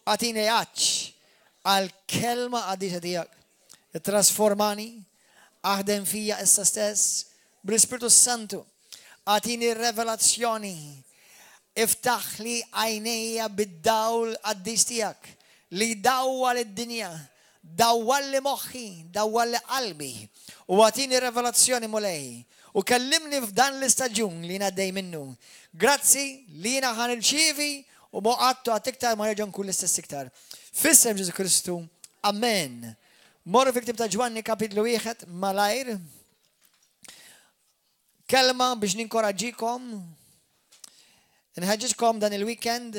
Agħtini għatx għall-kelma qaddisa tiegħek. Ittrasformani, aħdem fija issa stess bl-Ispirtu Santu. Agħtini revelazzjoni. Iftaħli għajnejja bid-dawl qaddis tiegħek li jdawwal id-dinja. Dawwalli moħħi, dawwalli qalbi u agħtini revelazzjoni Mulej u kellimni f'dan l-istaġun li jien għaddej minnu. Grazzi li jiena ħa nirċievi u mo qatt u qatt iktar ma nerġa' nkun l-istess iktar. F'isem Ġesù Kristu. Amen. Morru fil-ktieb ta' Ġwanni kapitlu wieħed malajr. Kelma biex ninkoraġġikom. Nħeġġiġkom dan il-weekend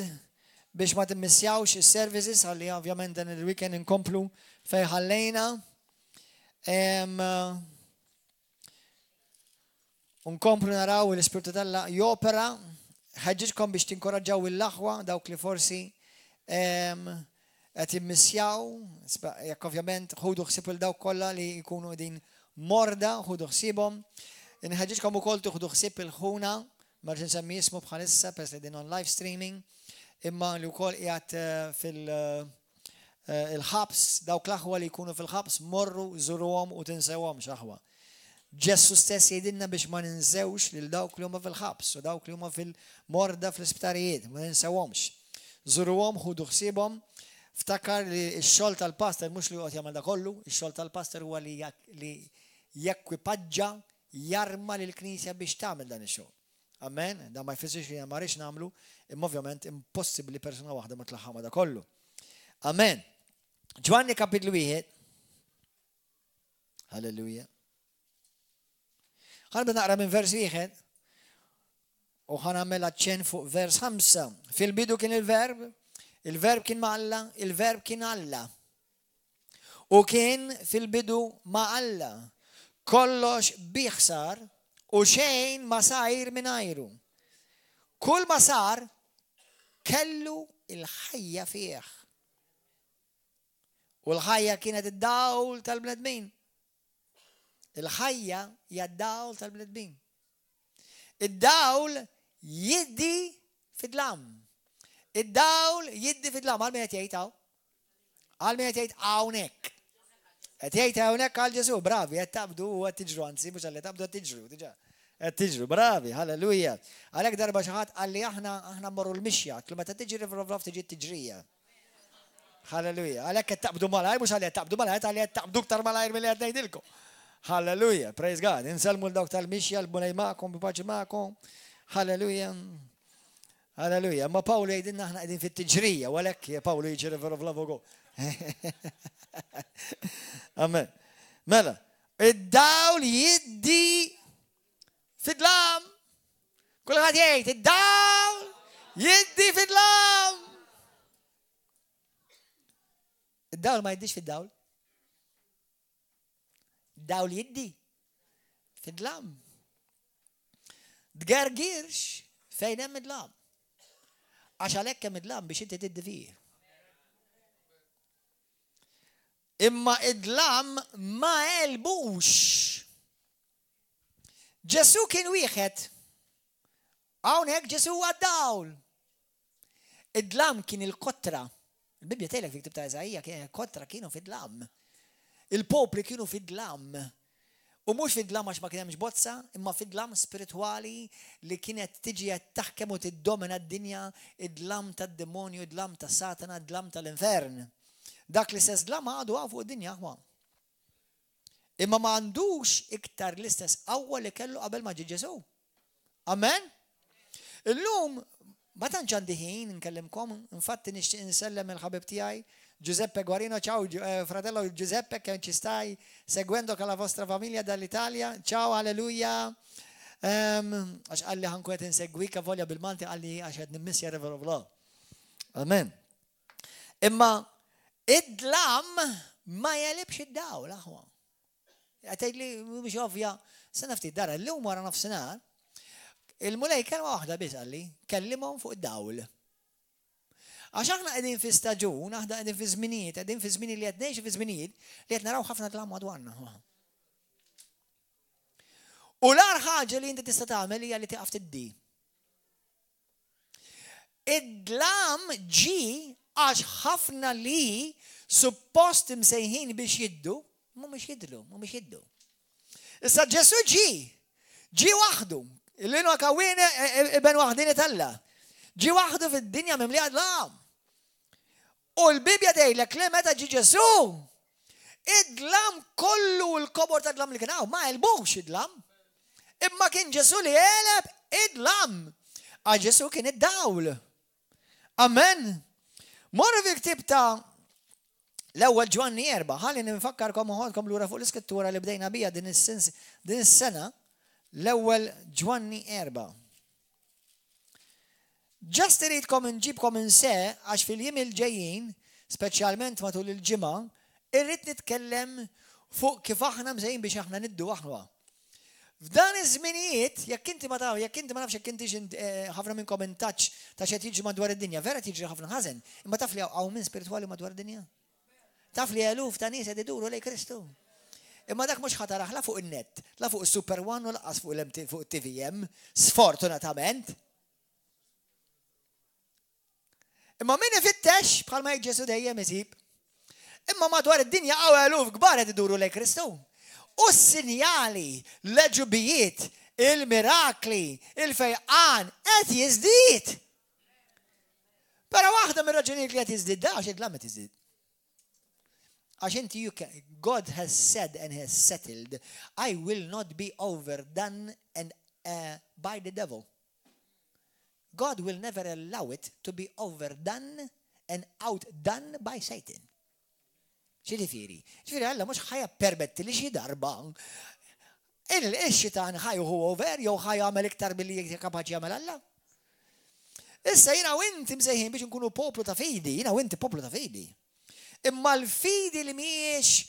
biex ma timmissjawx is-services għalli ovvjament dan il-weekend inkomplu fej ħallejna. Nkomplu naraw l-Ispirtu t'Alla jopera. Ħeġġiġkom biex tinkoraġġaw l-aħwa dawk li forsi qed jimmissjaw, jekk ovvjament ħudu ħsieb il dawk kollha li jkunu qegħdin morda, ħudu ħsiebhom. Inħeġġiġkom ukoll tieħdu ħsieb il-ħuna, ma rridx insemmi ismu bħalissa peress li din on live streaming, imma li wkoll qiegħed eh, fil- eh, il-ħabs, dawk l-aħwa li jkunu fil-ħabs morru żuruhom u tinsewhomx aħwa. Ġesù stess jgħidilna biex ma ninsewx lil dawk li huma fil-ħabs u dawk li huma fil-morda fl-isptarijiet, ma ninsewhomx. Żuruhom, ħudu ħsiebhom. Ftakar li x-xogħol tal-pastor mhux li joqgħod jagħmel da kollu, ix-xogħol tal-pastor huwa li li jekkwipaġġa, jarma lill-Knisja biex tagħmel dan ix-xogħol. Amen? Dan ma jfissirx li ma rridx nagħmlu, imma ovvjament impossibbli persuna waħda ma tlaħħaq ma da kollu. Amen. Ġwanni kapitlu wieħed. Halleluja. Ħanibda naqra minn vers wieħed u ħanagħmel aċċenn fuq vers 5. Fil-bidu kien il-verb, il-verb kien ma' Alla, il-verb kien Alla. U kien fil-bidu ma' Alla. Kollox bih sar u xejn ma sajr minn għajru. Kull ma sar kellu il-ħajja fih. U l-ħajja kienet id-dawl tal-bnedmin. Il-ħajja hija d-dawl tal-bnedmin. Id-dawl jiddi fid-dlam. Id-dawl jiddi fid-dlam. Għal min qed jgħid hawn? Għal min qed jgħid hawnhekk. Qed jgħid hawnhekk għal Ġesù, bravi, qed taqbdu u qed tiġru anzi, mhux għalli taqbdu qed tiġru, diġà. Qed tiġru, bravi, halleluja. Għalhekk darba xi ħadd qalli aħna aħna mmorru l-mixja, meta tiġi rivrovlov tiġi t-tiġrija. Halleluja. Għalhekk qed taqbdu malajr, mhux għalli qed taqbdu malajr, għalli qed taqbdu iktar malajr milli qed ngħidilkom. Halleluja. Praise God. Insellmu l dawk tal-mixja, l-Mulej magħkom, bi magħkom. Halleluja. Halleluja. Ma Pawlu jgħidilna aħna qegħdin fit-tiġrija, u għalhekk Pawlu jiġi River of Love go. Amen. Mela, id-dawl jiddi fid-dlam. Kulħadd jgħid, id-dawl jiddi fid-dlam. Id-dawl ma jiddix fid-dawl. Dawl jiddi fid-dlam. Tgergirx fejn hemm id-dlam. Għax għalhekk hemm id-dlam biex inti tiddi fih. Imma id-dlam ma għelbux. Ġesù kien wieħed. Hawnhekk Ġesù huwa dawl. Id-dlam kien il-kotra. Il-Bibbja tgħidlek fi ktib ta' Iżaija kien il-kotra kienu fid-dlam. Il-popli kienu fid-dlam. U mhux fid-dlam għax ma kien hemmx bozza, imma fid-dlam spiritwali li kienet tiġi qed taħkem u tiddomina d-dinja, id-dlam tad-demonju, id-dlam ta' Satana, id-dlam tal-infern. Dak l-istess dlam għadu hawn fuq id-dinja aħwa. Imma ma għandux iktar l-istess qawwa li kellu qabel ma ġie Ġesù. Amen? Illum ma tantx għandi ħin nkellimkom, infatti nixtieq insellem il-ħabib tiegħi Giuseppe Guarino, ciao eh, fratello Giuseppe che ci stai seguendo con la vostra famiglia dall'Italia. Ciao, alleluia. Għax qalli ħa nkun qed insegwik volja bil-Malti qalli għax qed nimmissja River of Love. Amen. Imma id-dlam ma jegħlibx id-dawl, aħwa. Għatejt li mhux ovvja, sena ftit dara l-lum wara nofsinhar, il-Mulej kelma waħda biss qalli, kellimhom fuq id-dawl. Għax aħna qegħdin fi staġun, aħna qegħdin fi żminijiet, qegħdin fi żmini li qed ngħixu fi żminijiet li qed naraw ħafna dlam madwarna. U l-agħar ħaġa li inti tista' tagħmel hija li tieqaf tiddi. Id-dlam ġi Għax ħafna li suppost imsejħin biex jiddu, mhumiex jidlu, mhumiex jiddu. Issa Ġesu ġi, ġi waħdu, l-inu kawine e, e, iben waħdini talla. Ġi waħdu fid-dinja mimli dlam. U l-Bibja tgħidlek li meta ġi Ġesu, id-dlam kollu l-kobor ta' dlam li kien hawn ma għelbux id-dlam. Imma kien Ġesu li għeleb id-dlam. Għax Ġesu kien id-dawl. Amen. Morru fil-ktib ta' l-ewwel Ġwanni erba', ħalli ninfakkarkom uħodkom lura fuq l-iskrittura li bdejna bija din is-sena, l-ewwel Ġwanni erba'. Just iridkom inġibkom inse għax fil-jiem il-ġejjin, speċjalment matul il-ġimgħa, irrid nitkellem fuq kif aħna msejjin biex aħna niddu aħwa. F'dan iż-żminijiet, jekk inti ma taf, jekk inti ma nafx jekk intix eh, ħafna minnkom in touch ta' x'qed jiġri madwar id-dinja, vera tiġri ħafna ħażen, imma taf li hawn minn spiritwali madwar id-dinja. Taf li eluf ta' nies qed iduru lejn Kristu. Imma dak mhux ħa tarah la fuq in-net, la fuq is-Super One u lanqas fuq il-MT fuq it-TVM, sfortunatament. Imma min ifittex bħalma jgħid Ġesu dejjem isib. Imma madwar id-dinja hawn eluf kbar qed iduru lejn Kristu. U s-sinjali, l-għeġubijiet, il-mirakli, il-fejqan qed jiżdied. Però waħda mir-raġunijiet li qed jiżdied da għax id-dlam qed jiżdied. Għax inti you can, God has said and has settled, I will not be overdone and uh, by the devil. God will never allow it to be overdone and outdone by Satan. Ġifieri, ġifieri Alla mhux ħa jippermetti li xi darba il-xitan ħa jieħu over jew ħa jagħmel iktar milli kapaċi jagħmel Alla. Issa jiena u inti msejħin biex nkunu poplu ta' fidi, jiena u inti poplu ta' fidi. Imma l-fidi li mhijiex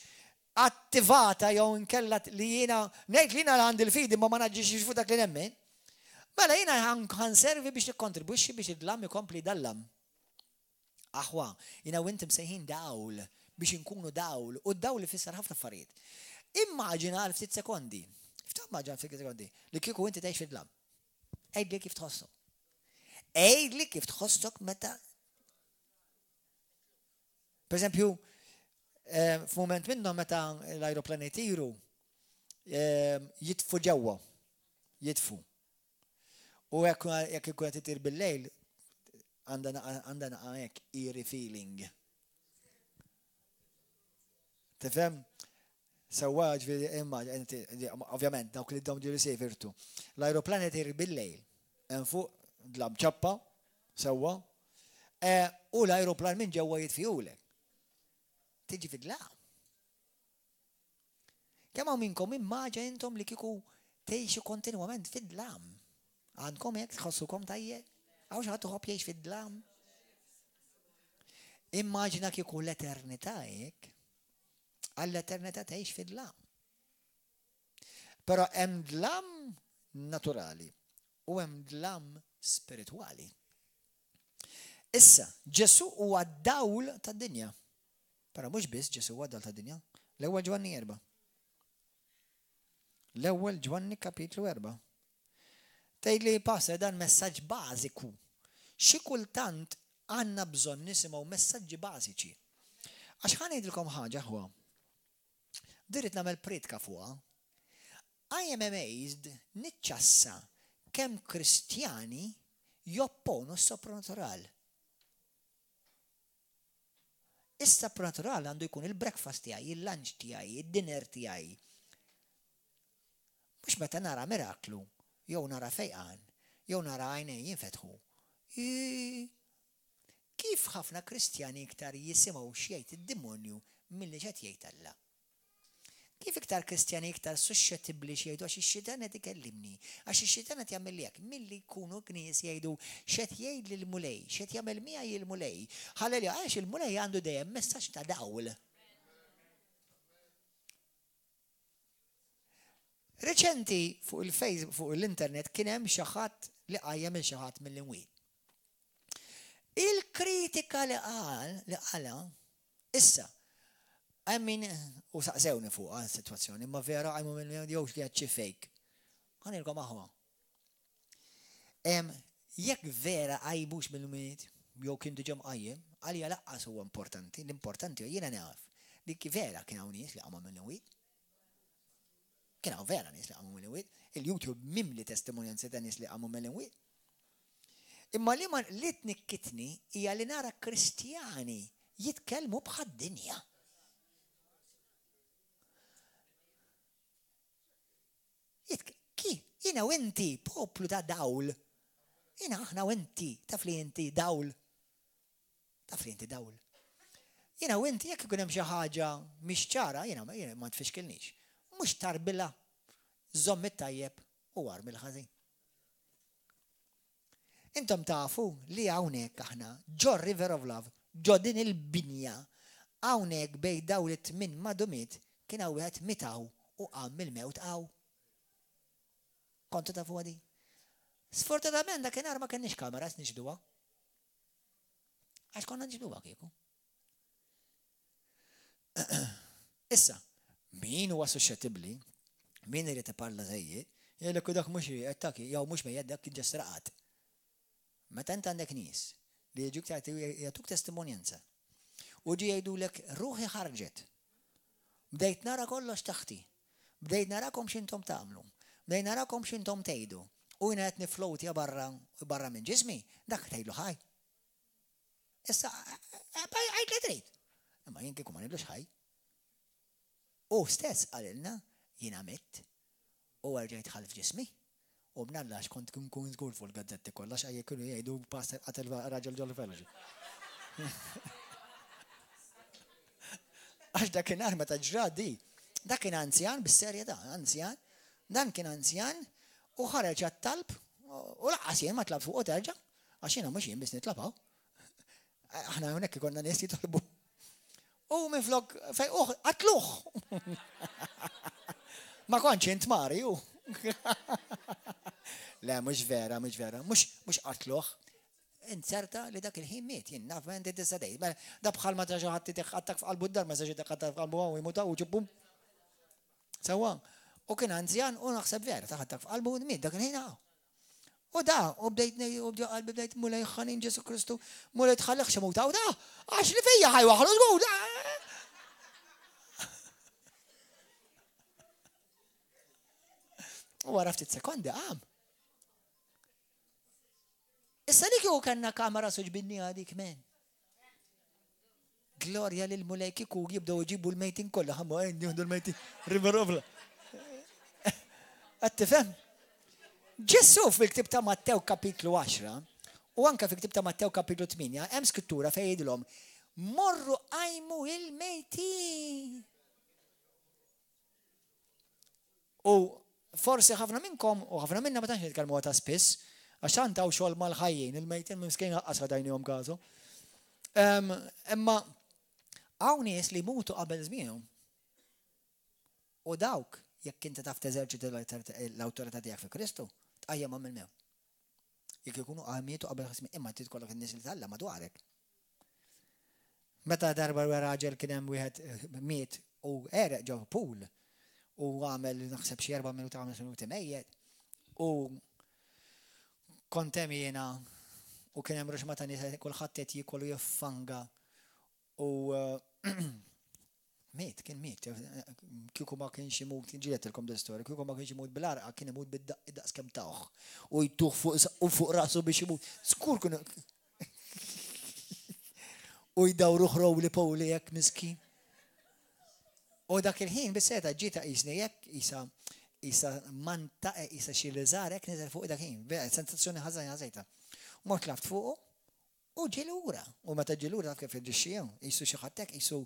attivata jew inkella li jiena ngħid li jiena għandi l-fidi ma ma naġġixx fuq dak li nemmen, mela jiena ħanservi biex nikkontribwixxi biex id-dlam ikompli dallam. Aħwa, jiena u inti msejħin dawl biex inkunu dawl, u d-dawl ifisser ħafna affarijiet. Immaġina għal ftit sekondi, ftit immaġina għal ftit sekondi, li kieku inti tgħix fid-dlam. Għidli kif tħossok. Għidli kif tħossok meta Per eżempju, eh, f'mument minnhom meta l-ajruplani jtiru, eh, jitfu ġewwa, jitfu. U jekk jekk ikun qed itir bil-lejl, għandha naqa' hekk eerie feeling. Tifhem? Sewwa ġifieri imma ovvjament dawk li dawn ġieli sejfirtu. L-ajruplan qed itir bil-lejl, hemm fuq dlam ċappa, sewwa, e, u l-ajruplan minn ġewwa jitfihulek. Tiġi fid-dlam. Kemm hawn minnkom immaġa intom li kieku tgħixu kontinwament fid-dlam? Għandkom hekk tħossukom tajjeb? Hawn xi ħadd iħobb jgħix fid-dlam? Immaġina kieku l-eternità hekk. Għall-eternità tgħix fid-dlam. Però hemm dlam naturali u hemm dlam spiritwali. Issa, Ġesu huwa dawl tad-dinja. Però mhux biss Ġesù huwa d-dawl tad-dinja. L-ewwel Ġwanni erba'. L-ewwel Ġwanni kapitlu erba'. Tgħidli pastor dan messaġġ bażiku. Xi kultant għandna bżonn nisimgħu messaġġi bażiċi. Għax ħa ngħidilkom ħaġa ħwa. Dirrit nagħmel priedka fuqha. I am amazed niċċassa kemm Kristjani jopponu s-sopranatural. Is-sopranatural għandu jkun il-breakfast tiegħi, il-lunch tiegħi, id-dinner tiegħi. Mhux meta nara miraklu, jew nara fejqan, jew nara għajnej jinfetħu. Kif ħafna Kristjani iktar jisimgħu x'jgħid id-dimonju milli x'qed jgħid Alla? Kif iktar Kristjani iktar suxxettibbli x'jgħidu għax ix-xitan qed ikellimni, għax ix-xitan qed jagħmilli hekk, milli jkunu nies jgħidu x'qed jgħidli l-Mulej, x'qed jagħmel miegħi il-Mulej. Ħallelja, għax il-Mulej għandu dejjem messaġġ ta' dawl. Reċenti fuq il-Facebook, fuq l-internet kien hemm xi ħadd li qajjem il xi ħadd mill-imwiet. Il-kritika li qal, li qala, issa, hemm min u saqsewni fuq sitwazzjoni, imma vera qajmu minn jew kienet xi fake. Ħanilkom aħwa. Jekk vera qajmux mill-imwiet, jew kien diġà mqajjem, Għalija laqqas huwa importanti, l-importanti hu jiena naf li vera kien hawn nies li qamu mill-imwiet. Kien hawn vera nies li qamu mill-imwiet. Il-YouTube mimli testimonjanzi ta' nies li qamu mill-imwiet. Imma li ma li tnikkitni hija li nara Kristjani jitkellmu bħad-dinja. Kif? Jiena u inti, poplu ta' dawl. Jiena aħna u inti, taf li inti dawl. Taf li inti dawl. Jiena u inti jekk ikun hemm xi ħaġa mhix ċara, jiena ma tfixkilnix. Mhux tarbila, żomm it-tajjeb u armi l-ħażin. Intom tafu li hawnhekk aħna ġo River of Love, ġo din il-binja, hawnhekk bejn dawn it-tminn madumiet kien hawn wieħed miet hawn u qam mill-mewt hawn. Kontu tafuha din? Sfortunatament dakinhar ma kenniex kameras nixhduha. Għax konna nixhduha kieku. Issa, min huwa suxxettibbli, min irid iparla żejjed, jgħidlek dak mhux rieqed ta' jew mhux mejjet dak kien ġest raqad. Meta int għandek nies li jiġuk jagħtuk testimonjanza u ġi jgħidulek ruħi ħarġet. Bdejt nara kollox taħti. Bdejt narakom x'intom tagħmlu. Bdejt narakom x'intom tgħidu. U jiena qed niflowtja barra barra minn ġismi, dak tgħidlu ħaj. Issa, għid li trid. Imma jien kieku ma ngħidlux ħaj. Hu stess qalilna, jiena mitt u erġajt dħalt f'ġismi. U b'nalla għax kont nkun żgur fuq il-gazzetti kollha għax kienu jgħidu pastor qatel raġel ġol fellowship. Għax dakinhar meta ġrat di, dak kien anzjan bis-serjetà, anzjan, dan kien anzjan u ħareġ għat-talb u laqqas jien ma tlab fuqu terġa' Għax jiena mhux jien biss nitlob hawn. Aħna hawnhekk ikollna nies jitolbu. U minflok fejquh qatluh. Ma kontx int Mari u. Le, mhux vera, mhux vera, mhux qatluh. Inzerta li dak il-ħin miet, jien naf ma inti tista' tgħid. Mela, da bħal ma ta' xi ħadd attak f'qalbu d-dar, ma sax attak f'qalbu hawn jmut hawn u ġibbum. Sewwa. U kien anzjan u naħseb vera ta' attak f'qalbu miet dak il-ħin hawn. U da, u bdejt ngħid, u bdejt qalbi bdejt Mulej ħanin Ġesu Kristu, Mulej tħallihx imut hawn da, għax li fija ħaj waħlu żgur. U wara ftit sekondi qam. Issa li kieku kellna kamera suġbinni għadik men. Glorja lil Mulej kieku jibdew iġibu l-mejtin kollha ħamma għen jieħdu l-mejtin River of Qed tifhem? Ġesù fil-ktieb ta' Mattew kapitlu 10 u anke fil-ktieb ta' Mattew kapitlu 8 hemm skrittura fejn jgħidilhom morru qajmu il-mejtin. U forsi ħafna minnkom u ħafna minna ma tantx nitkellmu ta' spiss, għax tant hawn xogħol mal-ħajjin, il-mejtin miskin aqqas ħadajnihom każu. Imma hawn nies li jmutu qabel żmienhom. U dawk, jekk inti taf teżerċita l-awtorità tiegħek fi Kristu, tqajjemhom mill-mewt. Jekk ikunu mietu qabel żmien, imma trid ikollok in-nies li talla madwarek. Meta darba raġel kien hemm wieħed miet u għereq ġo pool u għamel naħseb xi erba' minuti ħames minuti mejjet u kont hemm jiena u kien hemm ruxma ta' nies kulħadd qed jiekol u jiffanga u miet, kien miet. Kieku ma kienx imut, ġiletilkom din storja, kieku ma kienx imut bil-għarqa kien imut bid-daqs kemm tawh u jtuh fuq fuq rasu biex imut. Skur kien U jdawruh rowli powli hekk miskin. U dak il-ħin bis-seta ġieta qisni hekk qisha qisha manta qisha xi liżar hekk niżel fuq dak ħin. Sensazzjoni ħażina ħażejta. Mort tlabt fuqu u ġie lura. U meta ġie lura taf kif irġixxi qisu xi ħadd hekk qisu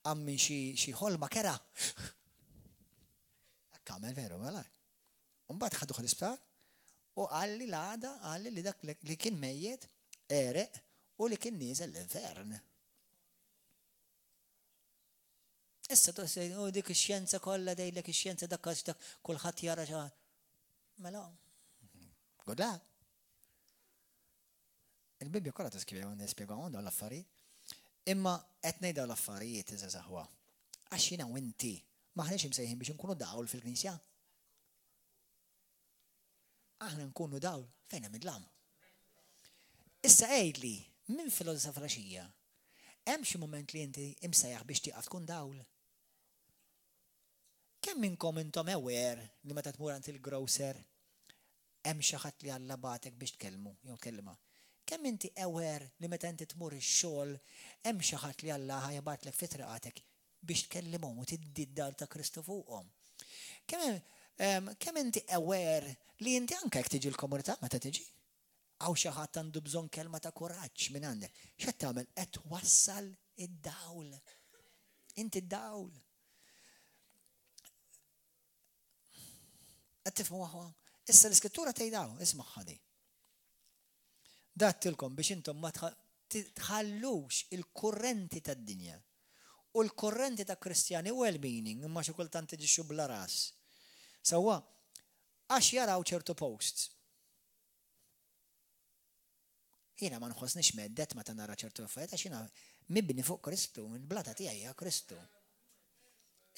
qam minn xi xi ħolma kerha. Hekk għamel veru mela. U mbagħad ħaduh l-isptar u qalli l-għada qalli li dak li kien mejjet għereq u li kien nieżel l-infern. Issa toqgħod u dik ix-xjenza kollha tgħidlek ix-xjenza dak għax dak kulħadd jara xi Mela, good luck. Il-Bibbja kollha tiskrivi nispjegawhom dawn l-affarijiet. Imma qed ngħid dawn l-affarijiet iżda saħwa. Għax jiena u inti m'aħniex imsejħin biex inkunu dawl fil-knisja. Aħna nkunu dawl fejn hemm id-dlam. Issa għidli, minn filgħodu sa filgħaxija, Hemm xi mument li inti imsejjaħ biex tieqaf tkun dawl? Kemm minnkom intom aware li meta tmur għand il-grocer hemm xi ħadd li Alla bagħtek biex tkellmu jew tkellimha? Kemm inti aware li meta inti tmur ix-xogħol hemm xi ħadd li Alla ħa jibgħatlek fi triqatek biex tkellimhom u tiddi d-dawl ta' Kristu fuqhom? Kemm kemm inti aware li inti anke jekk tiġi l-komunità meta tiġi? Hawn xi ħadd għandu bżonn kelma ta' kuraġġ minn għandek. X'qed tagħmel? Qed twassal id-dawl. Inti d-dawl. Qed tifhmu aħwa? Issa l-iskrittura tgħid hawn, isma' di. Dattilkom biex intom ma tħallux il-kurrenti tad-dinja u l-kurrenti ta' Kristjani well-meaning imma xi kultant iġixxu bla ras. Sewwa, għax jaraw ċertu posts. Jiena ma nħossnix mhedded meta nara ċertu affarijiet għax jiena mibni fuq Kristu, il-blata tiegħi hija Kristu.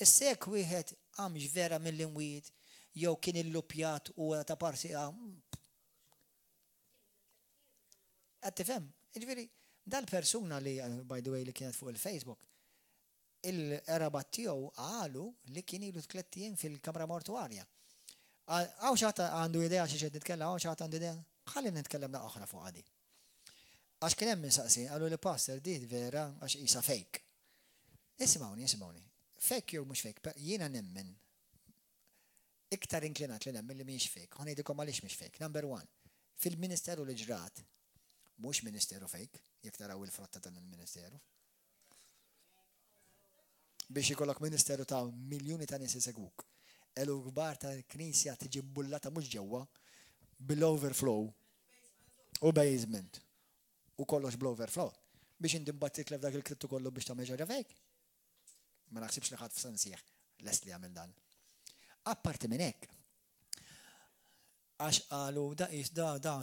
Issa jekk wieħed qamx vera mill-imwiet jew kien illupjat u ta' parsi Qed tifhem? Jiġifieri, dal-persuna li, by the way, li kienet fuq il-Facebook, Il-qrabat tiegħu qalu li kien ilu tlett ijiem fil-kamra mortwarja. Hawn xi ħadd għandu idea xiex qed nitkellem? Hawn xi ħadd għandu idea? Ħalli nitkellem daqqa oħra fuqha di. Għax kien hemm min saqsi, qalu li pastor di vera għax qisha fake. Isimgħuni, isimgħuni. Fake jew mhux fake, jiena nemmen iktar inklinat li nemmen li mhijiex fake. Ħa ngħidilkom għaliex mhix fake. Number one, fil-ministeru li ġrat, mhux ministeru fake, jekk taraw il-frott ta' dan il-ministeru. Biex ikollok ministeru ta' miljuni ta' nies isegwuk. Eluf kbar ta' knisja tiġi mbullata mhux ġewwa bil-overflow u basement u kollox bl-overflow. Biex inti mbagħad titlef dak il-krittu kollu biex tagħmel xi ħaġa fake. Ma naħsibx li ħadd f'sensih lest li jagħmel dan. Apparti minn hekk, għax qalu da qis da da.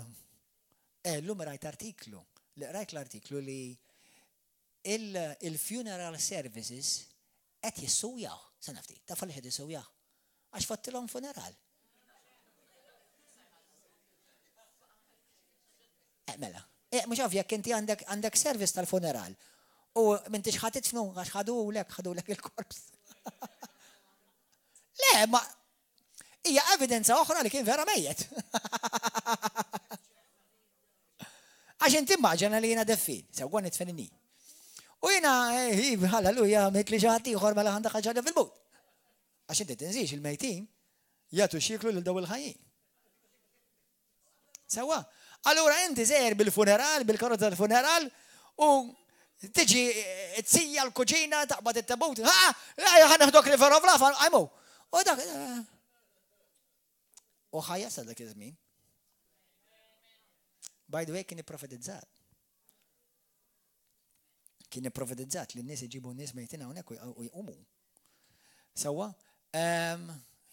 Eh, llum rajt artiklu, li qrajt l-artiklu li il-funeral services qed jissujaw. Se nafti, taf għaliex qed jissujaw? Għax fottilhom funeral. Eh, mela. Eh, mhux ovvja jekk inti għandek għandek service tal-funeral u m'intix ħa tidfnu għax ħadulek ħadulek il-korps. Le, ma hija evidenza oħra li kien vera mejjet. Għax inti immaġina li jiena deffin, sewwa nidfen inni. U jiena, eh, halleluja, mit li xi ħadd ieħor mela ħandha ħaġa fil-but. Għax inti tinżix il-mejtin jagħtu x'jieklu lil daw il-ħajjin. Sewwa. Allura inti sejjer bil-funeral, bil-karozza tal-funeral, u tiġi eh, tsija l-kuġina taqbad it-tabut, ha, ħa neħdok river of love, għajmu. U dak. Eh. U ħajja sa dak iż-żmien. By the way, kien ipprofetizzat. Kien ipprofetizzat li n-nies iġibu n-nies mejtin hawnhekk u jqumu. Sewwa,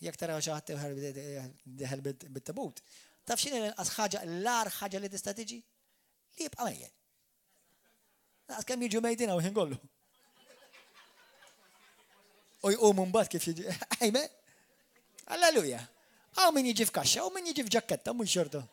jekk taraw xi ħadd deħel bit-tabut, taf x'inhi l-inqas ħaġa, l-agħar ħaġa li tista' tiġi? Li jibqa' mejjet. Naqas kemm jiġu mejtin hawn ħin kollu. U jqumu mbagħad kif jiġi. Amen. Alleluja. Hawn min jiġi f'kaxxa u min jiġi f'ġakketta mhux xorta.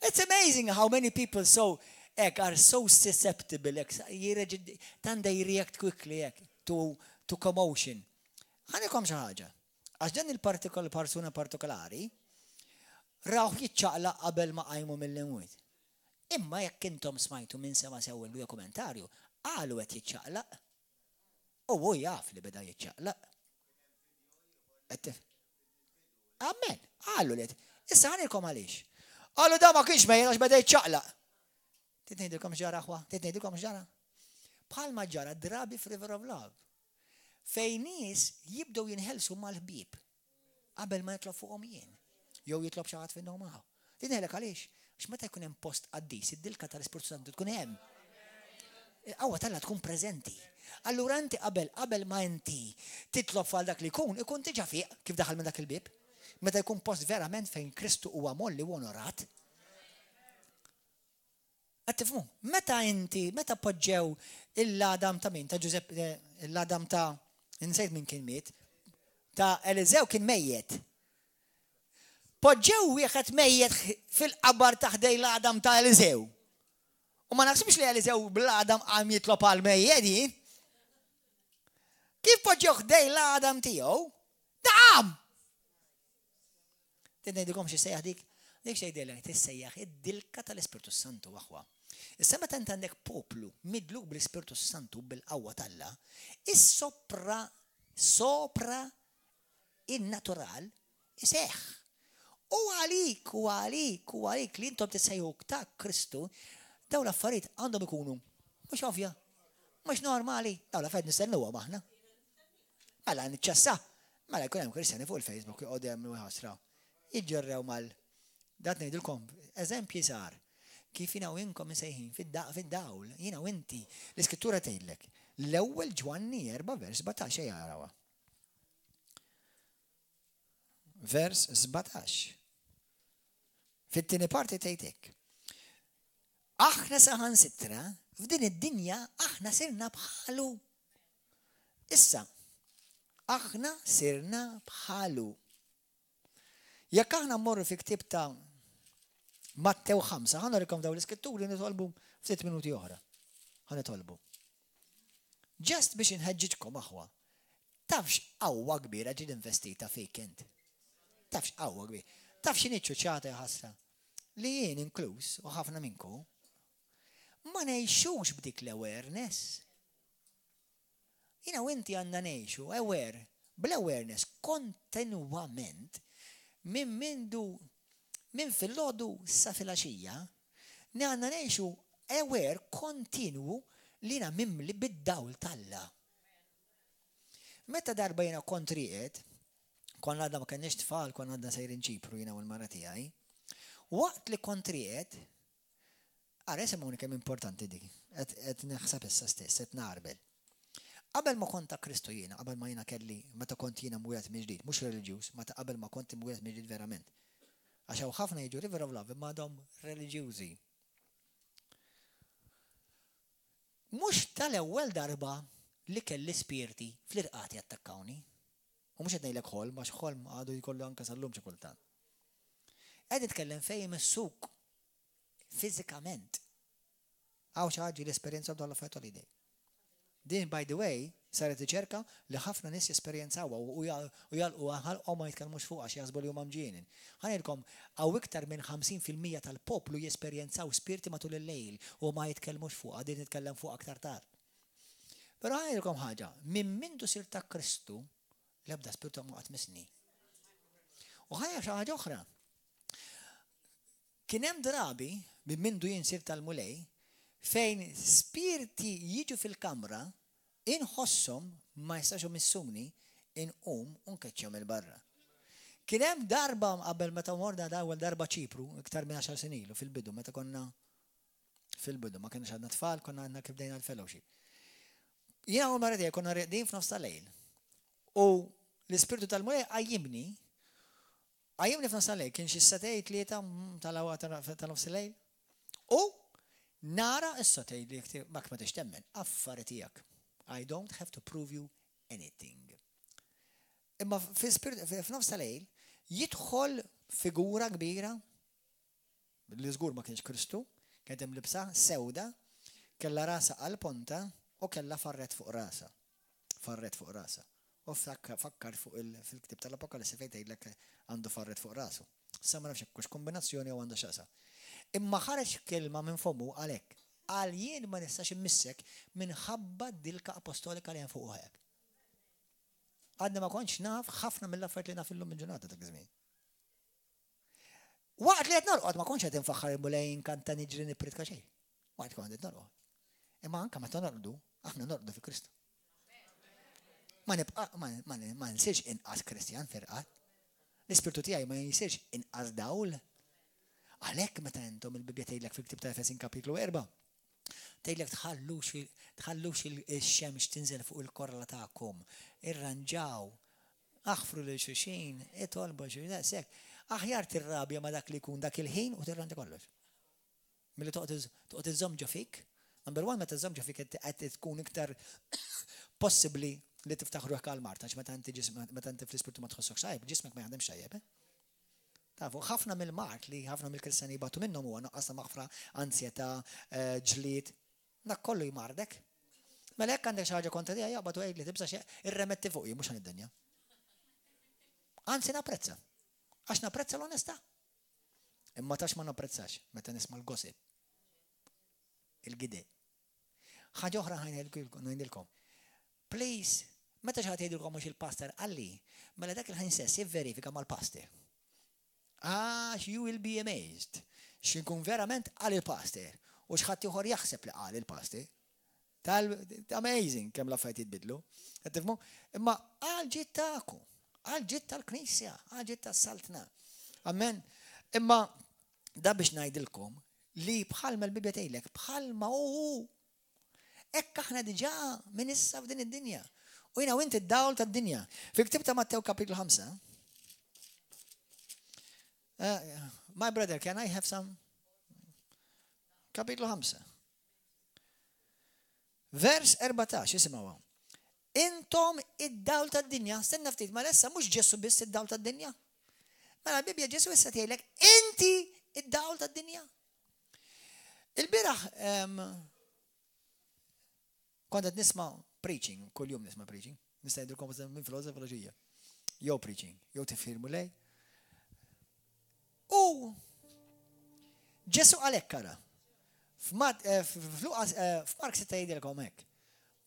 It's amazing how many people so ek are so susceptible ek tan they react quickly ek to, to commotion. Ħanikom xi ħaġa. Għax dan il-partikol persuna partikolari rawh jiċċaqlaq qabel ma qajmu mill-imwiet. Imma jekk intom smajtu minn sema sew il-dokumentarju, qalu qed jiċċaqlaq. U hu jaf li beda jiċċaqlaq. Amen. Qalu li Issa ħanilkom għaliex. Qalu da ma kienx mejjel għax beda jiċċaqlaq. Trid ngħidilkom x'ġara aħwa? Trid ngħidilkom x'ġara? Bħalma ġara drabi f'River of Love. Fejn nies jibdew jinħelsu mal-ħbieb qabel ma jitlob fuqhom jien. Jew jitlob xi ħadd fin-nom Trid ngħidlek għaliex? Għax meta jkun hemm post qaddis, id-dilka tal-Ispirtu Santu tkun hemm. Il-qawwa t'Alla tkun preżenti. Allura inti qabel qabel ma inti titlob għal dak li jkun, ikun diġà fieq kif daħal minn dak il-bieb. Meta jkun post verament fejn Kristu huwa molli u onorat. Qed tifhmu? Meta inti, meta poġġew il-għadam ta' min? Ta' Ġużepp, eh, il-għadam ta' Insejt min kien miet. Ta' Eliżew kien mejjet. Poġġew wieħed mejjet fil-qabar ta' ħdej l-għadam ta' Eliżew. U ma naħsibx li Eliżew bl-għadam qam jitlob għal mejjet jien. Kif poġġew ħdej l-għadam tiegħu, daqam! Trid ngħidilkom xi sejjaħ dik? Dik xejdilek tissejjaħ id-dilka tal-Ispirtu Santu aħwa. Issa meta int għandek poplu midluk bl-Ispirtu Santu bil-qawwa t'Alla, is-sopra sopra in-natural iseħħ. U għalik, u għalik, u għalik li intom tissejħu ta' Kristu, dawn l-affarijiet għandhom ikunu mhux ovvja, mhux normali, dawn l-affarijiet nistennuhom aħna. Mela niċċassa, mela jkun hemm Kristjani fuq il-Facebook joqogħdu jagħmlu ħasra. Jiġġerrew mal dat ngħidilkom eżempji sar kif jiena u inkom insejħin fid-dawl, jiena u inti. L-iskrittura tgħidlek. L-ewwel Ġwanni 4 vers 17 ejja narawha. Vers 17. Fit-tieni parti tgħid hekk. Aħna saħansitra f'din id-dinja aħna sirna bħalu. Issa, aħna sirna bħalu. Jekk aħna mmorru fi ktieb ta' Mattew 5, ħa nurikom daw l-iskritturi nitolbu ftit minuti oħra. Ħa nitolbu. Just biex inħeġġiġkom aħwa. Tafx qawwa kbira ġiet investita fik int. Tafx qawwa kbira. Taf x'inhi ċuċata ħasra. Li jien inkluż u ħafna minnkom ma ngħixux b'dik l-awareness. Jiena u inti għandna ngħixu aware, bl-awareness kontinwament minn mindu minn filgħodu sa filgħaxija, li għandna ngħixu aware kontinwu li jiena mimli bid-dawl t'Alla. Meta darba jiena kont rieqed, konna għadna ma kenniex tfal, konna għadna sejrin Ċipru jiena u l-mara tiegħi, waqt li kont rieqed, Ara isimgħuni kemm importanti di. Qed naħseb issa stess, qed nagħrbel. Qabel ma kont ta' Kristu jiena, qabel ma jiena kelli, meta kont jiena mwieled mill-ġdid, mhux reliġjuż, meta qabel ma kont imwieled mill-ġdid verament. Għax hawn ħafna jiġu River of Love imma għadhom reliġjużi. Mhux tal-ewwel darba li kelli spirti fl-irqad jattakkawni. U mhux qed ngħidlek ħolm, għax ħolm għadu jkollu anke sal-lum xi kultant. Qed nitkellem fejn imissuk Fiżikament. Hawn xi ħadd ġieli esperjenza dawn l-affarijiet holiday. Din by the way saret riċerka li ħafna nies jesperjenzawha u jagħlqu ħalqhom ma jitkellmux fuqha għax jaħsbu li huma mġienen. Ħa ngħidilkom hawn iktar minn 50% tal-poplu jesperjenzaw spirti matul il-lejl u ma jitkellmux fuqha, din nitkellem fuqha aktar tard. Però ħa ngħidilkom ħaġa, minn mindu sirt ta' Kristu l-ebda spirtu ma qatt missni. U ħa xi ħaġa oħra. Kien hemm drabi, minn mindu jien sirt tal-Mulej, fejn spirti jiġu fil-kamra, inħosshom, ma jistax imissuni, inqum u nkeċċihom 'il barra. Kien hemm darba qabel meta morna l-ewwel darba Ċipru, iktar minn għaxar snin ilu, fil-bidu, meta konna fil-bidu, ma kenniex għadna tfal, konna għadna kif bdejna l-fellowship. Jiena u l-mara tiegħi konna reqdin f'nofs tal-lejl. U l-Ispirtu tal-Mulej qajjimni Qajjimni f'nofs tal-lejl, kien xi s-sagħtej tlieta ta' nofs il-lejl. U nara issa tgħidli jekk ma ma tix temmen, affari tiegħek. I don't have to prove you anything. Imma f'nofs tal-lejl jidħol figura kbira li żgur ma kienx Kristu, kienet imlibsa sewda, kellha rasha għal ponta u kellha farret fuq rasha. Farret fuq rasha. U fakkar fuq fil-ktieb tal-Apokalissi fejn tgħidlek għandu farret fuq rasu. Issa ma nafx hekk hux kombinazzjoni jew għandha x'taqsam. Imma ħareġ kelma minn fommu qal hekk, Qal jien ma nistax immissek minħabba d-dilka apostolika li hemm fuq uħek. Għadni ma kontx naf ħafna mill-affarijiet li naf illum il-ġurnata dak iż-żmien. Waqt li qed norqod ma kontx qed infaħħar il-Mulej inkanta niġri nippritka xejn. Waqt kont qed norqod. Imma anke meta norqdu, aħna norqdu fi Kristu. Ma nibqa' ma nsirx inqas Kristjan fir-rqad. L-ispirtu tiegħi ma jsirx inqas dawl. Għalhekk meta intom il-Bibbja tgħidlek fil-ktieb ta' Efesin kapitlu 4, tgħidlek tħallux tħallux ix-xemx tinżel fuq il-korla tagħkom, irranġaw, aħfru lil xulxin, itolbu lil xulxin, daqshekk. Aħjar tirrabja ma' dak li jkun dak il-ħin u tirranġa kollox. Milli toqgħod iżżomm ġo fik. Number one, meta żżomm ġo fik qed tkun iktar possibbli Li tiftaħ ruħek għal Marta, għax meta inti meta inti fl-ispirtu ma tħossokx tajjeb, ġismek ma jaħdemx tajjeb. Eh? Tafu, ħafna mill-mard li ħafna mill-Kristjani jbatu minnhom huwa nuqqas ta' maħfra, ansjetà, eh, ġlied. Dak kollu jmardek. Mela jekk għandek xi ħaġa kontra tiegħi jaqbad u għidli tibsa xi irremetti fuqi mhux id-dinja. Anzi napprezza. Għax napprezza l-onestà. Imma tax ma napprezzax meta nisma' l-gossip. Il-gide. Ħaġa oħra ngħidilkom. Please, meta xi ħadd jgħidilkom mhux il-pastor qalli, mela dak il-ħin stess jivverifika mal-pastor. Għax you will be amazed x'inkun verament qal il-pastor u x'ħadd ieħor jaħseb li qal il-pastor. Tal amazing kemm l-affarijiet jitbidlu. Qed tifhmu? Imma għal ġid tagħkom, għal ġid tal-Knisja, għal ġid tas-Saltna. Amen. Imma da biex ngħidilkom li bħalma l-Bibbja tgħidlek, bħalma hu Hekk aħna diġà minn issa f'din id-dinja. U jiena u inti d-dawl tad-dinja. Fil-ktib ta' Mattew kapitlu 5. Uh, my brother, can I have some? Kapitlu 5. Vers 14, isimgħu. Intom id-dawl tad-dinja, stenna ftit, ma issa mhux Ġesu biss id-dawl tad-dinja. Mela l-Bibbja Ġesu issa tgħidlek inti id-dawl tad-dinja. Il-bieraħ kont qed nisma' preaching, kuljum nisma' preaching, nista' ngħidilkom minn filgħodu filgħoxija. Jew preaching, jew tifħir mulej. U Ġesu għalhekk ara. Eh, eh, F'Mark se tgħidilkom hekk.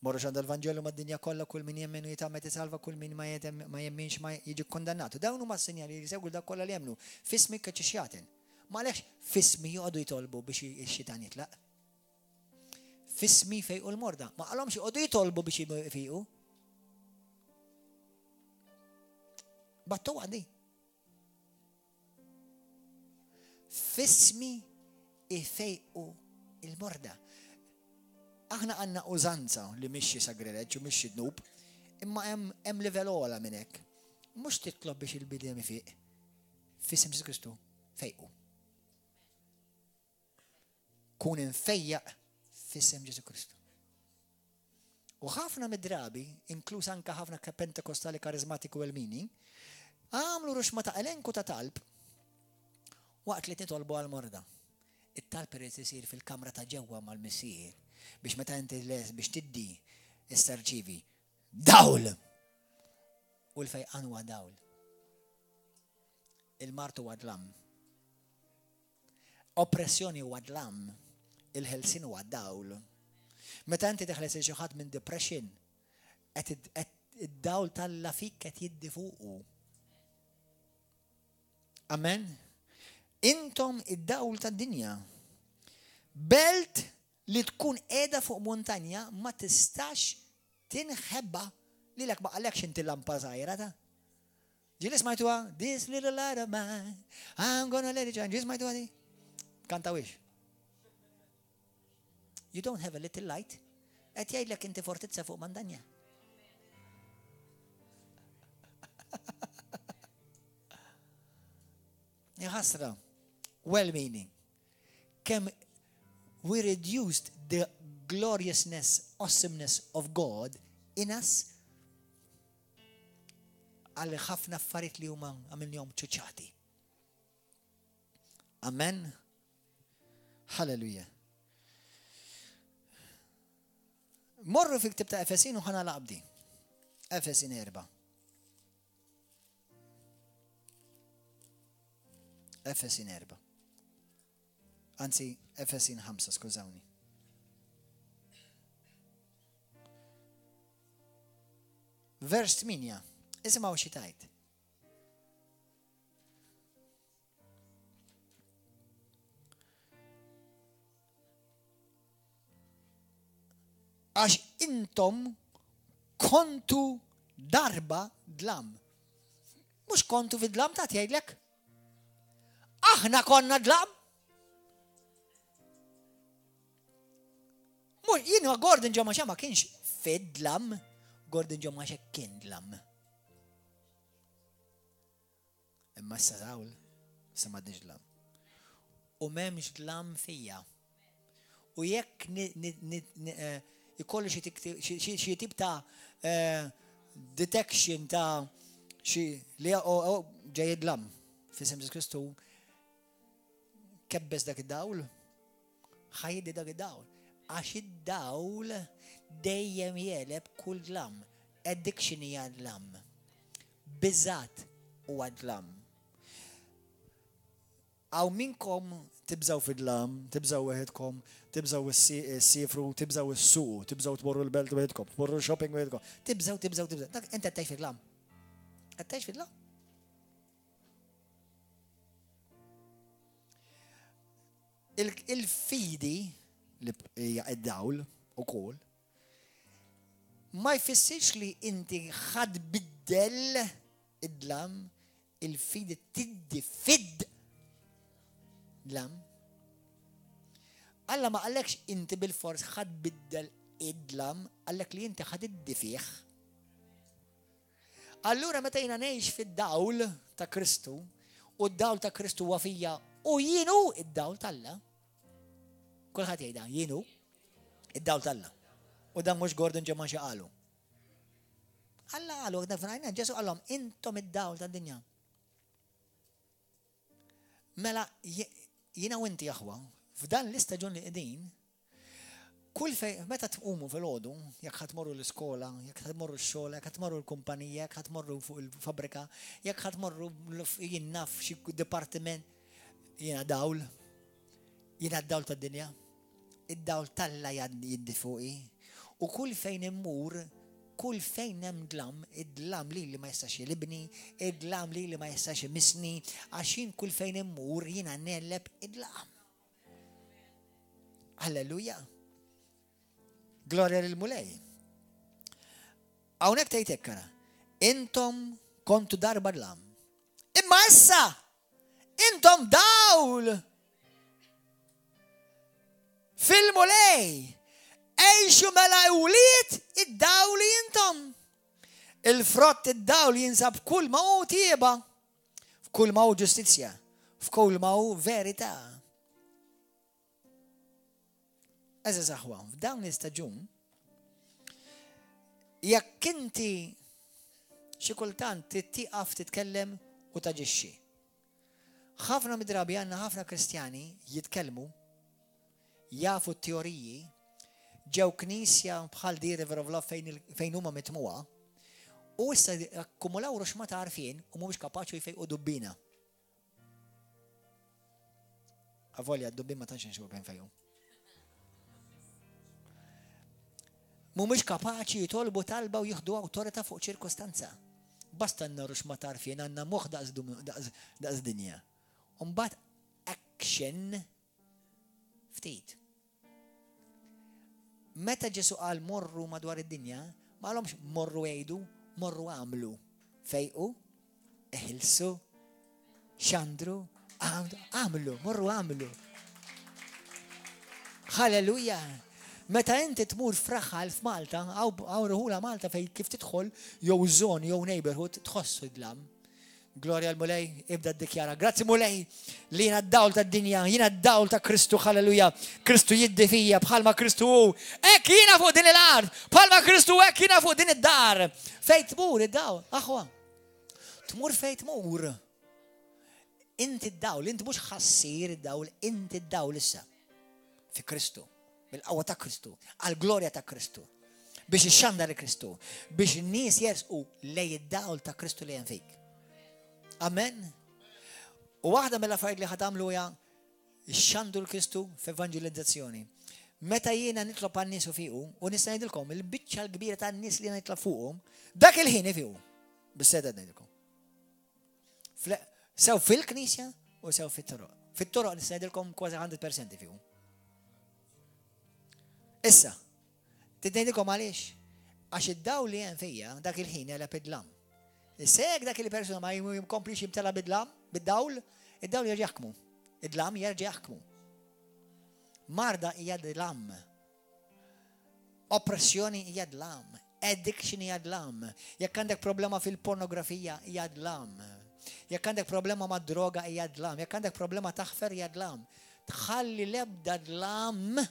Morru xandu l-Vanġelu mad-dinja kollha kull min jemmen u jitgħammed isalva, kull min ma jemminx ma jiġi kkundannat. U dawn huma s-sinjali li jsegwu dak kollha li jemmnu. F'ismi jkeċċi xjaten. Ma għalhekx f'ismi joqogħdu jitolbu biex ix-xitan jitlaq. F'ismi fejqu l-morda. Ma qalhomx joqogħdu jitolbu biex jfiqu. Battu għadi. F'ismi ifejqu il-morda. Aħna għandna użanza li mhix xi sagrileġġ u mhix xi dnub, imma hemm livell ogħla minn hekk. Mhux titlob biex il-bidem ifiq. F'isem Ġesu Kristu fejqu. Kun imfejjaq f'isem Ġesu Kristu. U ħafna mid-drabi, inkluż anka ħafna Pentekostali karizmatiku elmini, għamlu ruxma ta' elenku ta' talb waqt li titolbu għal-morda. It-talb irid isir fil-kamra ta' ġewwa mal-missier biex meta inti les biex tiddi issa rċivi dawl. U l-fejqan huwa dawl. Il-mard huwa dlam. Oppressjoni huwa dlam, il-ħelsien huwa dawl. Meta inti teħles lil xi ħadd minn depression, qed id-dawl t'Alla fik qed jiddi fuqu. Amen. Intom id-dawl tad-dinja. Belt li tkun qiegħda fuq muntanja ma tistax tinħeba lilek ma qalekx inti lampa żgħira ta' Ġieli smajtuha? This little light of mine, I'm gonna let it shine. Ġieli smajtuha di? Kantawix. You don't have a little light. Qed jgħidlek inti fortizza fuq mandanja. Ħasra, well meaning. Kemm we reduced the gloriousness, awesomeness of God in us għal ħafna affarijiet li huma għamilnihom ċuċati. Amen. Halleluja. Morru fi ktib ta' Efesin u ħana laqbdi. Efesin erba. Efesin erba. Anzi, Efesin 5, skużawni. Vers 8, isimgħu xi tgħid. Għax intom kontu darba dlam. Mhux kontu fi dlam ta' jgħidlek. Aħna konna dlam. Jien Gordon ġo ma kienx fid-dlam, Gordon ġo ma kien dlam. Imma issa dawl, issa m'għadniex dlam. U m'hemmx dlam fija. U jekk eh, ikollu xi tip ta' eh, detection ta' xi li ġej id-dlam. F'isem Ġesu Kristu kebbes dak id-dawl, ħajdi dak id-dawl. Għax id-dawl dejjem jeleb kull dlam. Addiction hija dlam. Biżat huwa dlam. Hawn minnkom tibżgħu fid-dlam, tibżgħu weħidkom, tibżgħu ssifru, tibżgħu ssuqu, tibżgħu tmorru l-belt weħidkom, tmorru shopping weħidkom. Tibżgħu, tibżgħu, tibżgħu. Dak inti qed tgħix fid-dlam. Qed tgħix fid-dlam. Il-fidi li hija id-dawl ukoll ma jfissirx li inti ħadd biddel id-dlam Il-fidi tiddi fid dlam. Alla ma qallekx inti bil-fors ħa tbiddel id-dlam, qallek li inti ħa tiddi fih. Allura meta jiena ngħix fid-dawl ta' Kristu, u d-dawl ta' Kristu huwa fija u jien hu id-dawl t'Alla. Kulħadd jgħidha, jien hu id-dawl t'Alla. U dan mhux Gordon Ġeman xi qalu. Alla qalu, dan f'rajna, Ġesu qalhom, intom id-dawl tad-dinja. Mela, jiena u inti aħwa, f'dan l-istaġun li qegħdin, kull fej, meta tqumu fil-ħodu, jekk ħadd morru l-iskola, jekk ħadd morru x-xogħol, jekk ħadd morru l-kumpanija, jekk ħadd morru fuq il-fabrika, jekk ħadd morru jien naf xi dipartiment, jiena dawl, jiena d-dawl tad-dinja. Id-dawl t'Alla jiddi fuqi, u kull fejn immur, kull fejn hemm dlam, id-dlam lili ma jistax jegħlibni, id-dlam lili ma jistax imissni, għax jien kull fejn immur jiena negħleb id-dlam. Alleluja. Glorja lil Mulej. Hawnhekk tgħid hekk ara. Intom kontu darba dlam. Imma issa intom dawl Fil-Mulej, għixu mela wlied id-dawl li intom. Il-frott id-dawl jinsab f'kull ma hu tieba, f'kull ma hu ġustizzja, f'kull ma hu verità. Eżaż aħwa, f'dawn l-istaġun, jekk inti xi kultant tieqaf titkellem u taġixxi. Ħafna mid-drabi għandna ħafna Kristjani jitkellmu, jafu t-teoriji, ġew knisja bħal di River of Love fejn, fejn huma mitmuha, u issa akkumulaw ruxma ta' għarfien u mhumiex kapaċi jfejqu dubbina. Avolja, d-dubbin ma tantx nxu bejn fejju. Mhumiex kapaċi jitolbu talba u jieħdu awtorità fuq ċirkostanza. Basta għandna ruxma t'għarfien, għandna moħħ daqs dinja. U mbagħad action ftit. Meta Ġesu qal morru madwar id-dinja, ma qalhomx morru għidu, morru għamlu. Fejqu, eħilsu, xandru, għamlu, morru għamlu. Halleluja! Meta inti tmur f'raħal f'Malta, hawn rħula Malta fejn kif tidħol jew zone jew neighborhood tħossu dlam. Glorja l-Mulej, ibda ddikjara. Grazzi Mulej, li jiena d-dawl tad-dinja, jiena d-dawl ta' Kristu, halleluja. Kristu jiddi fija bħalma Kristu hu. Hekk jiena fuq din il-art, bħalma Kristu hekk jiena fuq din id-dar. Fejn tmur id-dawl, aħwa. Tmur fejn tmur. Inti d-dawl, inti mhux ħassir id-dawl, inti d-dawl issa. Fi Kristu, bil-qawwa ta' Kristu, għall-glorja ta' Kristu. Biex ixxandar Kristu, biex in-nies jersqu lej id-dawl ta' Kristu li hemm fik. Amen. U waħda mill-affarijiet li ħatamlu hija xxandu l-Kristu f'evanġelizzazzjoni. Meta jiena nitlob għan-nies u fiqu, u nista' ngħidilkom il-biċċa l-kbira tan-nies li nitlob fuqhom, dak il-ħin ifiqu. Bis-seda ngħidilkom. Sew fil-knisja u sew fit-toroq. Fit-toroq nista' ngħidilkom kważi 100% fiqu. Issa, tidngħidilkom għaliex? Għax id-dawl li hemm fija dak il-ħin għeleb id-dlam. Issa jekk dak il-persuna ma jkomplix jimtela bid-dlam, bid-dawl, id-dawl jerġa' jaħkmu. Id-dlam jerġa' jaħkmu. Marda hija dlam. Oppressjoni hija dlam. Addiction hija dlam. Jekk għandek problema fil-pornografija hija dlam. Jekk għandek problema ma' droga hija dlam. Jekk għandek problema taħfer hija dlam. Tħalli l-ebda dlam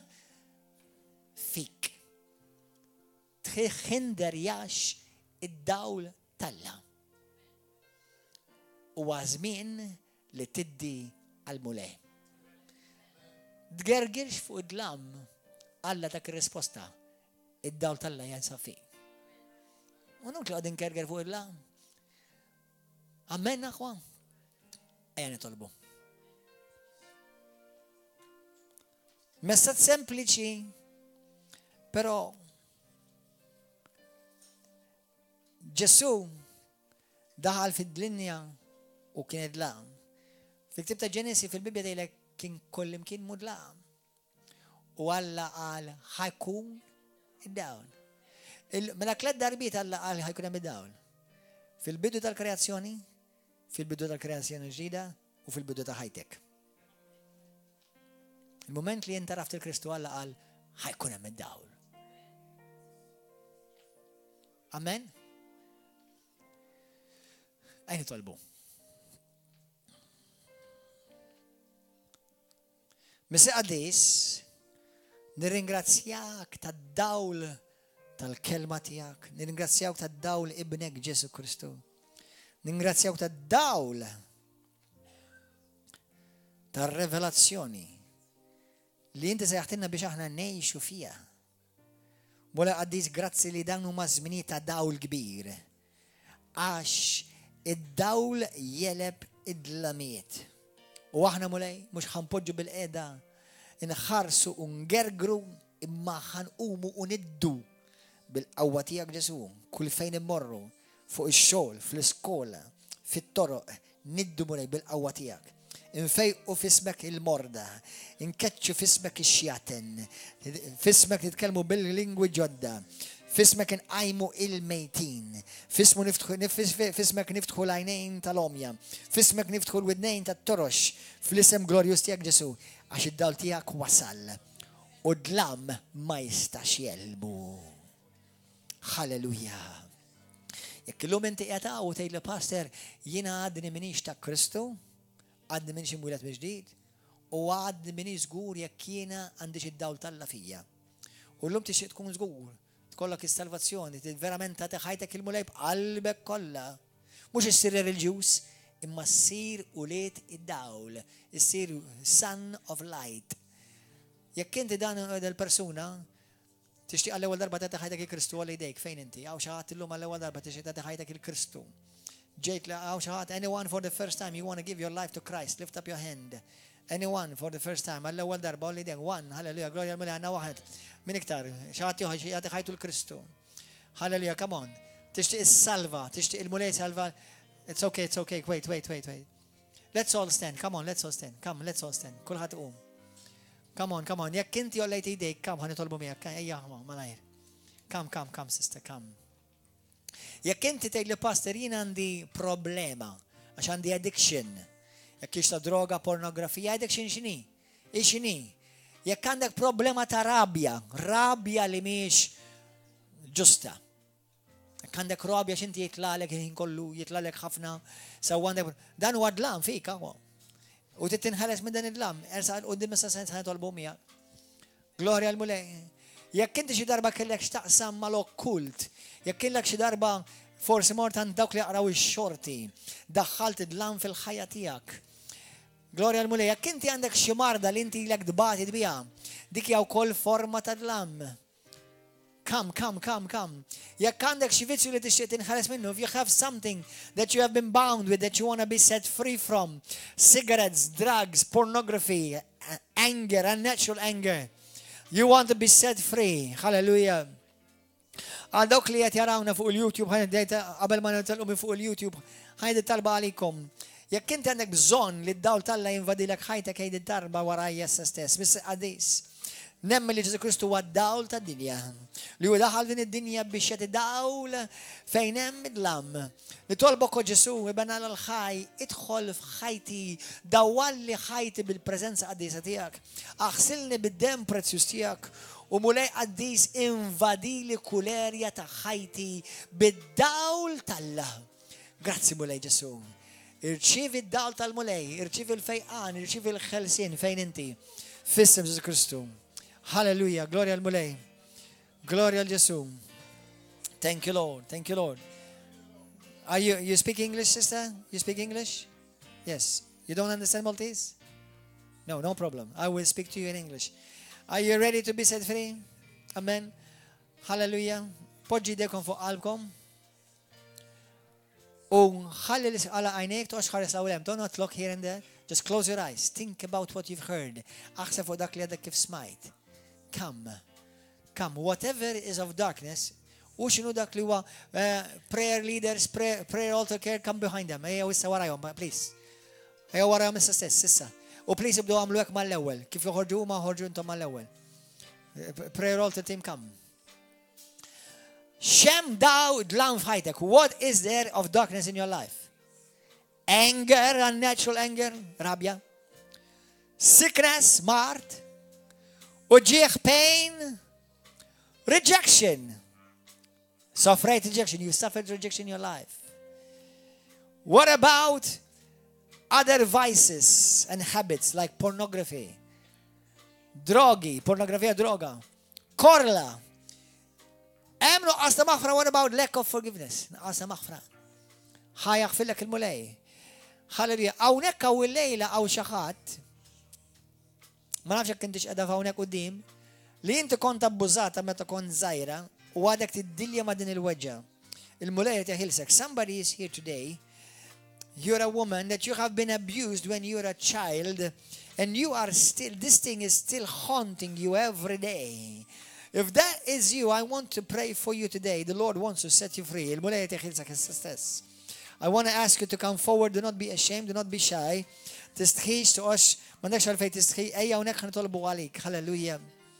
fik. Tħinderjax Id-dawl t'Alla. Huwa żmien li tiddi għall-Mulej. Tgergirx fuq id-dlam, Alla tak ir-risposta. Id-dawl t'Alla jinsab fik. U nut li għadin kerger fuq id-dlam. Amen, aħwa. Ejja nitolbu. Messaġġ sempliċi, però Ġesù daħal fid-dlinja u kien id-dlam. Fil-ktib ta' Ġenesi fil-Bibbja tgħidlek kien kollimkien mudlam. U Alla qal ħajkun id-dawl. Mela tliet darbiet Alla qal ħajkun hemm id-dawl. Fil-bidu tal-kreazzjoni, fil-bidu tal-kreazzjoni ġdida u fil-bidu ta' ħajtek. Il-moment li jenta raft il-Kristu Alla qal ħajkun hemm id-dawl. Amen. Ejn nitolbu. Missier Qaddis, nirringrazzjak tad-dawl tal-kelma tiegħek, nirringrazzjak tad-dawl ibnek Ġesu Kristu. Ningrazzjak tad-dawl tar-revelazzjoni li inti sejħtilna biex aħna ngħixu fiha. Mulej qaddis grazzi li dan huma żminijiet ta' dawl kbir. Għax id-dawl jeleb id-dlamijiet. U aħna Mulej mhux ħanpoġġu bil-qeda nħarsu u ngergru imma ħanqumu u niddu bil-qawwa tiegħek Ġesu, kull fejn immorru, fuq ix-xogħol, fl-iskola, fit-toroq, niddu Mulej bil-qawwa tiegħek. Infejqu f'ismek il-morda, inkeċċu f'ismek ix-xjaten, f'ismek nitkellmu bil-lingwi ġodda, f'ismek inqajmu il-mejtin, f'ismu niftħu f'ismek niftħu l-għajnejn tal-għomja, f'ismek niftħu l-widnejn tat-torox, fl-isem glorjuż tiegħek Ġesu, għax id-dawl tiegħek wasal u d-dlam ma jistax jegħlbu. Halleluja. Jekk illum inti qiegħed hawn u tgħidli Pastor, jiena għadni minix ta' Kristu, għadni minix imwieled mill-ġdid, u għadni minix żgur jekk jiena għandix id-dawl t'Alla fija. U llum tixtieq tkun żgur, tkollok is-salvazzjoni, verament tagħti ħajtek il-Mulej b'qalbek kollha. Mhux issir reliġjuż, imma ssir ulied id-dawl, issir son of light. Jekk inti dan il-persuna, Tixtieq għall-ewwel darba tagħti ħajtek lil Kristu għolli jdejk fejn inti? Hawn xi ħadd illum għall-ewwel darba tixtieq tagħti ħajtek lil Kristu. Ġejt li hawn xi ħadd anyone for the first time you want to give your life to Christ, lift up your hand. Anyone for the first time għall-ewwel darba għolli jdejk. One, hallelujah, glorja l-Mulej għandna waħed. Min iktar? Xi ħadd ieħor jagħti ħajtu l Kristu. Hallelujah, come on. Tixtieq is-salva, tixtieq il-Mulej salva. It's okay, it's okay, wait, wait, wait, wait. Let's all stand, come on, let's all stand, come, let's all stand. Kulħadd qum. Come on, come on. Jekk inti għollejt idejk, come, ħa nitolbu miegħek. Ejja, malajr. Come, come, come, sister, come. Jekk inti tgħid li pastor jien għandi problema għax għandi addiction. Jekk hix ta' droga, pornografija, addiction x'inhi? X'inhi? Jekk għandek problema ta' rabja, rabja li mhix ġusta. Jekk għandek rabja x'inti jitlalek il-ħin kollu, jitlalek ħafna, sew għandek dan huwa dlam fik huwa. U trid tinħeles minn dan id-dlam, ersa qudiem issa se nitolbu miegħek. Glorja l-Mulej. Jekk inti xi darba kellek x'taqsam mal-okkult, jekk kellek xi darba forsi mort għand dawk li jaqraw ix-xorti, daħħalt id-dlam fil-ħajja tiegħek. Glorja l-Mulej, jekk inti għandek xi marda li inti ilek tbati biha, dik hija wkoll forma ta' dlam. Come, come, come, come. Jekk għandek xi vizzju li tixtieq tinħeles minnu, if you have something that you have been bound with that you want to be set free from, cigarettes, drugs, pornography, anger, unnatural anger, you want to be set free. Hallelujah. Għal dawk li qed jarawna fuq il-YouTube, qabel ma nitilqu minn fuq il-YouTube, ħajdi talba għalikom. Jekk inti għandek bżonn li d-dawl t'Alla jinvadilek ħajtek għid id-darba warajja stess, Missier Qaddis. Nemmen li Ġesù Kristu huwa d-dawl tad-dinja, li hu daħal din id-dinja biex jagħti dawl fejn hemm id-dlam. Nitolbok o Ġesù, Iben Alla l-ħaj, idħol f'ħajti, dawwalli ħajti bil-preżenza qaddisa tiegħek. Aħsilni bid-demm prezzjuż tiegħek u Mulej qaddis invadili kull erja ta' ħajti bid-dawl t'Alla. Grazzi Mulej Ġesù. Irċievi d-dawl tal-Mulej, irċievi l-fejqan, irċievi l-ħelsien fejn inti. F'isem Ġesù Kristu. Halleluja, glorja l-Mulej. Glorja l Ġesù. Thank you Lord, thank you Lord. You speak English, sister? You speak English? Yes. You don't understand Maltese? No, no problem. I will speak to you in English. Are you ready to be set free? Amen. Hallelujah. Poġġi jdejkom fuq qalbkom. U ħalli li għalaq għajnejk, toqgħodx tħares 'l hemm. Do not look here and there. Just close your eyes. Think about what you've heard. Aħseb fuq dak li għadek kif smajt. Come. Come. Whatever is of darkness, u x'inhu dak li huwa prayer leaders, prayer altar care, come behind them. Ejja issa warajhom, please. Ejja warajhom issa stess, issa. U please ibdew agħmlu hekk mal-ewwel. Kif joħorġu ma ħorġu intom mal-ewwel. Prayer altar team, come. X'hemm daw dlam f'ħajtek? What is there of darkness in your life? Anger, unnatural anger, rabja. Sickness, mard. Uġigħ, pain. Rejection. Sofrejt rejection. You suffered rejection in your life. What about other vices and habits like pornography? Drogi, pornografija, droga. Korla. Hemm nuqqas ta' maħfra, what about lack of forgiveness? Nuqqas ta' maħfra. Ħa jaħfirlek il-Mulej. Halleluja. Hawnhekk hawn illejla hawn xi ħadd, ma nafx jekk intix qiegħda hawnhekk quddiem, li inti kont abbużata meta kont żgħira u għadek tiddilja ma' din il-weġġa. Il-Mulej jeħilsek. Somebody is here today. You're a woman that you have been abused when you're a child and you are still, this thing is still haunting you every day. If that is you, I want to pray for you today. The Lord wants to set you free. Il-Mulej jeħilsek stess. I want to ask you to come forward. Do not be ashamed. Do not be shy. Tistħix, toqgħodx, m'għandekx għalfejn tistħi. Ejja hawnhekk, ħa nitolbu għalik. Hallelujah.